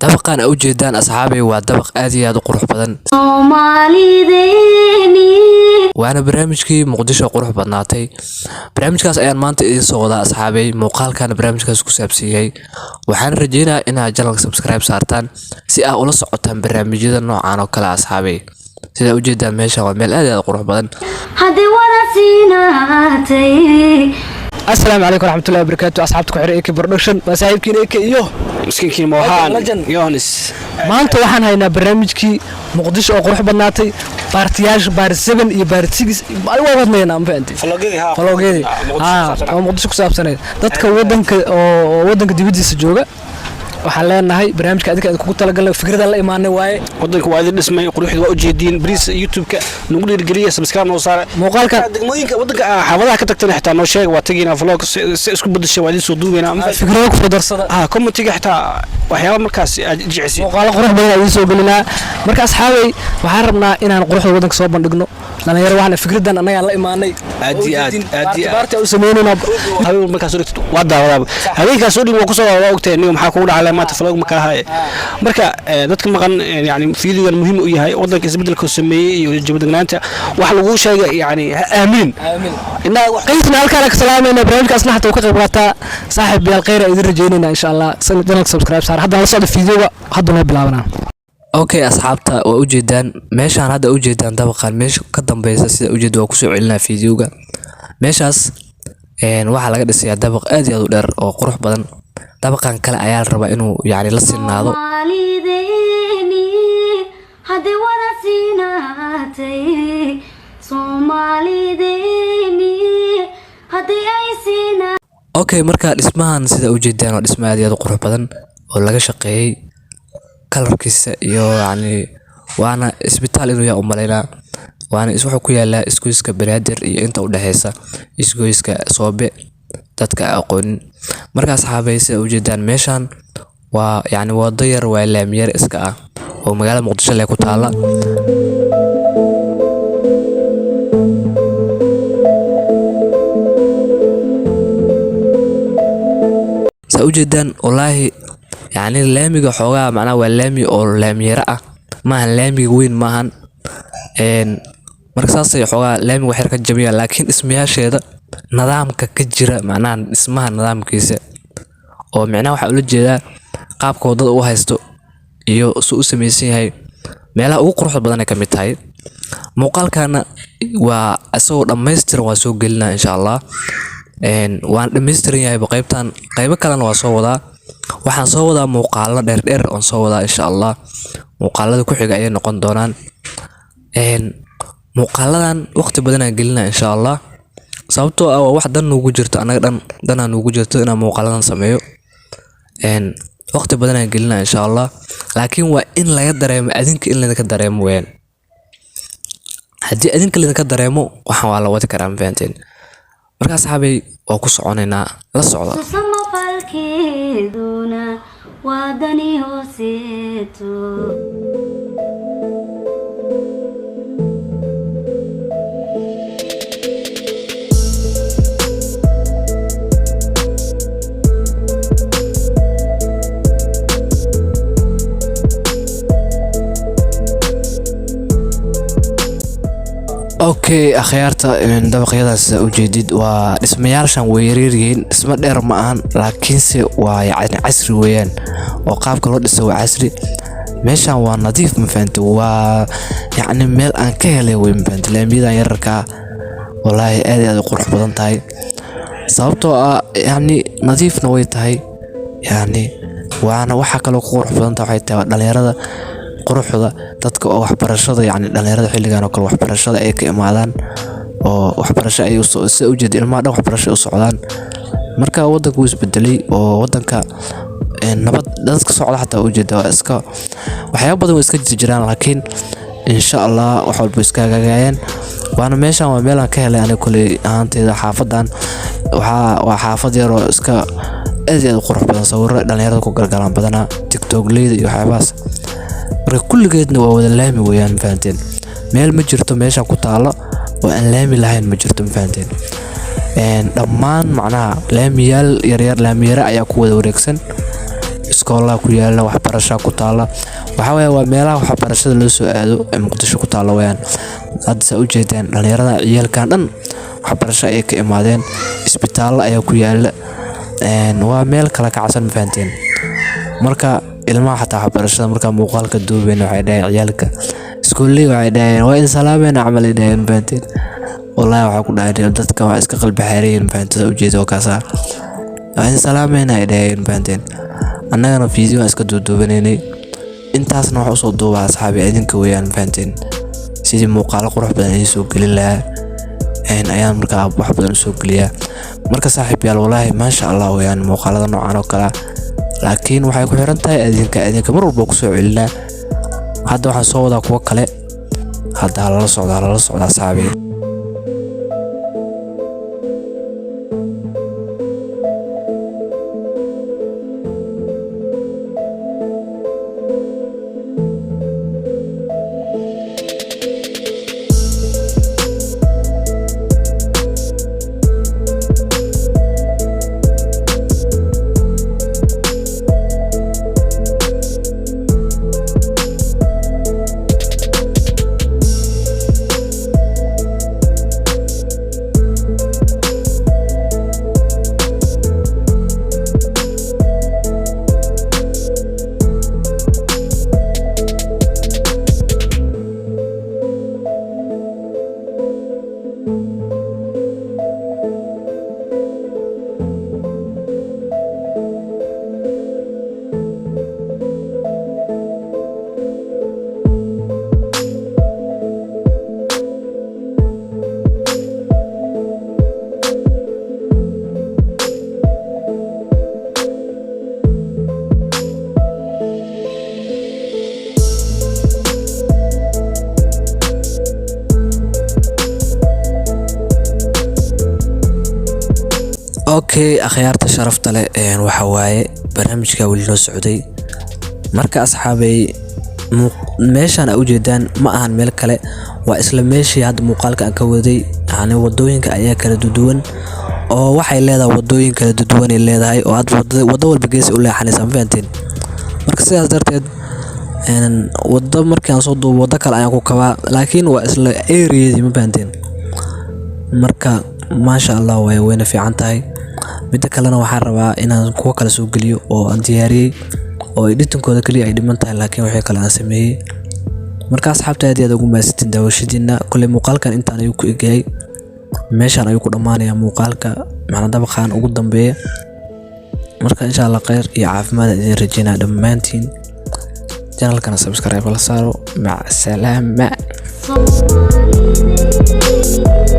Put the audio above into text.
Dabaqan aa ujeedaan, asxaabay, waa dabaq aad iyo aad u qurux badan. Soomaalideeni. Waana barnaamijkii Muqdisho qurux badnaatay. Barnaamijkaas ayaan maanta idiin soo wadaa, asxaabay. Muuqaalkana barnaamijkaas ku saabsan yahay. Waxaan rajeynayaa inaad channelka subscribe saartaan si aad ula socotaan barnaamijyada noocan oo kale. Asxaabay, sidaa ujeedaan, meesha waa meel aad iyo aad u qurux badan. Haddii wada siinaatay. Asalaamu calaykum waraxmatullahi wabarakaatu, asxaabta ku xiran AK Production. Waa saaxiibkiin AK iyo miskiinkii Moohaan. Legend. Yohanis. Maanta waxaan haynaa barnaamijkii Muqdisho oo qurux badnaatay, partyaasha part 7 iyo part 6 waa wadnaynaa, ma fahantay? Vlogyadii, haa. Vlogyadii, haa, oo Muqdisho ku saabsanayd. Dadka wadanka oo wadanka dibadiisa jooga waxaan leenahay barnaamijka adinka idinkugu talagalnay, fikradaan la imaanay waaye. Wadanka waa idin dhismay, quruxda waa ujeediin. Please, YouTube-ka nagu dhiirigeliya, subscribe noo saara. Muuqaalkan degmooyinka wadanka xaafadaha ka tagtana xitaa noo sheega, waa tegaynaa, vlog si isku bedeshay waa idin soo duubaynaa. Fikrado kusoo darsada. Ah, commentiga xitaa waxyaaba markaas aad jecesiin. Muuqaalo qurux badan aan idiin soo gelinaa. Marka asxaabay, waxaan rabnaa inaan quruxda wadanka soo bandhigno. Dhalinyaro waxaan fikradan annagaan la imaanay. Aad iyo aad, aad iyo aad. Party u sameynaynaa. Habeen markaas soo dhigtid waa daawadaaba, habeenkaas soo dhig waa kusoo waa ogtahay niyo maxaa kugu dhacay maanta, vlog ma kala haye. Marka dadka maqan, yani fiidigan muhiim u yahay wadanka isbedelka uu sameeyey iyo jabadegnaanta wax lagu sheegay, yani ha aaminin inaa wax. Qaysna halkaan ka salaamayna, barnaamijkaasna xataa uu ka qayb qaataa. Saaxiib yaal, khayr idin rajeynayna insha Allah. Channelka subscribe saar, haddana la socda fiidiyoga, hadda noo bilaabanaa. Okay asxaabta, waa ujeedaan meeshaan hadda ujeedaan dabaqan meesha ka dambeysa. Sida ujeeda, waa kusoo celinaa fiidiyowga. Meeshaas waxaa laga dhisayaa dabaq aad iyo aad u dheer oo qurux badan. Dabaqan kale ayaa la rabaa inuu yacni la sinaado. Soomaalideeni haddii wada siinaatay, Soomaalideeni haddii ay siinaa. Okay, marka dhismahan sida ujeedaan waa dhismo aad iyo aad u qurux badan oo laga shaqeeyey kalarkiisa iyo yacni waana isbitaal inuu yahay u malaynaa. Waana is wuxuu ku yaalaa isgoyska Banaadir iyo inta u dhexeysa isgoyska Soobe, dadka aan aqoonin. Marka asxaabay, sida ujeedaan, meeshaan waa yacni wado yar, waa laami yar iska ah oo magaalada Muqdisho lee ku taala. Saa ujeedaan, wallaahi yacni laamiga xoogaa macnaha waa laami oo laamiyaro ah, maahan laamiga weyn maahan. Marka saasay xoogaa laamiga wax yar ka jabiya, laakiin dhismayaasheeda nidaamka ka jira, macnaha dhismaha nidaamkiisa oo micnaha waxaa ula jeedaa qaabka wadada u haysto iyo su u samaysan yahay, meelaha ugu quruxda badan ay ka mid tahay. Muuqaalkana waa isagoo dhammaystiran waa soo gelinaa insha Allah. Waan dhammaystiran yahay qaybtan, qaybo kalena waa soo wadaa. Waxaan soo wadaa muuqaalo dheer dheer oon soo wadaa insha Allah. Muuqaalada ku xiga ayay noqon doonaan. Muuqaaladan waqti badan aan gelinaa insha Allah, sababtoo ah waa wax dan nuugu jirto annaga dhan, danaa nuugu jirto inaan muuqaaladan sameeyo. Waqti badan aan gelinaa insha Allah, laakiin waa in laga dareemo adinka, in laydinka dareemo weeyaan. Haddii adinka laydinka dareemo, waxaan waa la wadi karaa, ma fahanteen? Marka asxaabay, waa ku soconaynaa, la socda. Samafalkeeduna waa dani hooseeto. Okay akhyaarta, dabaqyadaas ujeedid waa dhismayaashan way yaryaryihiin, dhismo dheer ma ahan, laakiinse waa yacni casri weeyaan oo qaabka loo dhisay waa casri. Meeshan waa nadiif, ma fahante? Waa yacni meel aan ka helay wey, ma fahante? Laamiyadan yararka ah wallaahi aad iyo aad u qurux badan tahay, sababtoo ah yacni nadiifna way tahay. Yacni waana waxa kaloo ku qurux badan tahay waxay tahay waa dhalinyarada quruxda dadka oo waxbarashada, yacni dhalinyarada xilligan oo kale waxbarashada ay ka imaadaan oo waxbarasho ay usoo sida ujeeda ilmaha dhan waxbarasho u socdaan. Marka wadanka wuu isbedelay oo wadanka nabad dadka socda xataa ujeeda, waa iska waxyaabo badan way iska jirjiraan, laakiin insha Allah wax walba iska hagaagayaan. Waana meeshan waa meel aan ka helay aniga koley ahaanteyda. Xaafadan waxaa waa xaafad yar oo iska aad iyo aad u qurux badan, sawirro dhalinyarada ku galgalaan badanaa, TikTokleyda iyo waxyaabahaas. Marka kulligeedna waa wada laami weeyaan, ma fahanteen? Meel ma jirto meeshan ku taalo oo aan laami lahayn, ma jirto, ma fahanteen? Dhammaan macnaha laamiyaal yaryar, laamiyare ayaa ku wada wareegsan. Iskoolaha ku yaala, waxbarasha ku taala. Waxaa weeye waa meelaha waxbarashada loo soo aado ee Muqdisho ku taala weeyaan. Hadda saa ujeedaan, dhalinyarada, ciyaalkan dhan waxbarasho ayay ka imaadeen. Isbitaallo ayaa ku yaala. Waa meel kala kacsan, ma fahanteen? Marka ilmaha xataa waxbarashada markaa muuqaalka duubeen, waxay dhaheen ciyaalka iskooley, waxay dhaheen waa in salaameena camal ay dhaheen, ma fahanteen? Wallaahi waxaa ku dhahay dadka waa iska qalbi xeerayin, ma fahanteen? Saa ujeeda, oo kaasaa waa in salaameena ay dhaheen, ma fahanteen? Annagana video aan iska duuduubanaynay. Intaasna waxa usoo duubaa, asxaabi, idinka weeyaan, ma fahanteen? Sidii muuqaalo qurux badan idiin soo gelin lahaa ayaan markaa wax badan usoo geliyaa. Marka saaxiib yaal, wallaahi maasha Allah weeyaan muuqaalada noocan oo kale, laakiin waxay ku xiran tahay idinka. Idinka mar walba kusoo celinaa. Hadda waxaan soo wadaa kuwo kale. Hadda ha lala socdaa, lala socdaa, asxaabi. Okay, akhyaarta sharafta leh, waxa waaye barnaamijka weli noo socday. Marka asxaabay, meeshaan aa ujeedaan ma ahan meel kale, waa isla meeshii hadda muuqaalka aan ka waday. Yani wadooyinka ayaa kala duduwan oo waxay leedahay wadooyin kala duduwan ay leedahay, oo hadda wado walba geesi u leexanaysa, ma fahanteen? Marka sidaas darteed wado markii aan soo duubo, wado kale ayaan ku kabaa, laakiin waa isla areadii, ma fahanteen? Marka maasha Allah waay, wayna fiican tahay. Midda kalena waxaan rabaa inaan kuwo kale soo geliyo oo aan diyaariyey, oo editingkooda kaliya ay dhiman tahay, laakiin wixii kale aan sameeyey. Marka asxaabta, aad iyo aad ugu mahadsantiin daawashadiina. Kolley muuqaalkan intaan ayuu ku egyahay, meeshaan ayuu ku dhammaanayaa muuqaalka, macnaa dabaqan ugu dambeeya. Marka insha Allah khayr iyo caafimaad aan idin rajeynaya dhammaantiin. Channelkana subscribe la saaro. Mac salaama. Soomaalideen.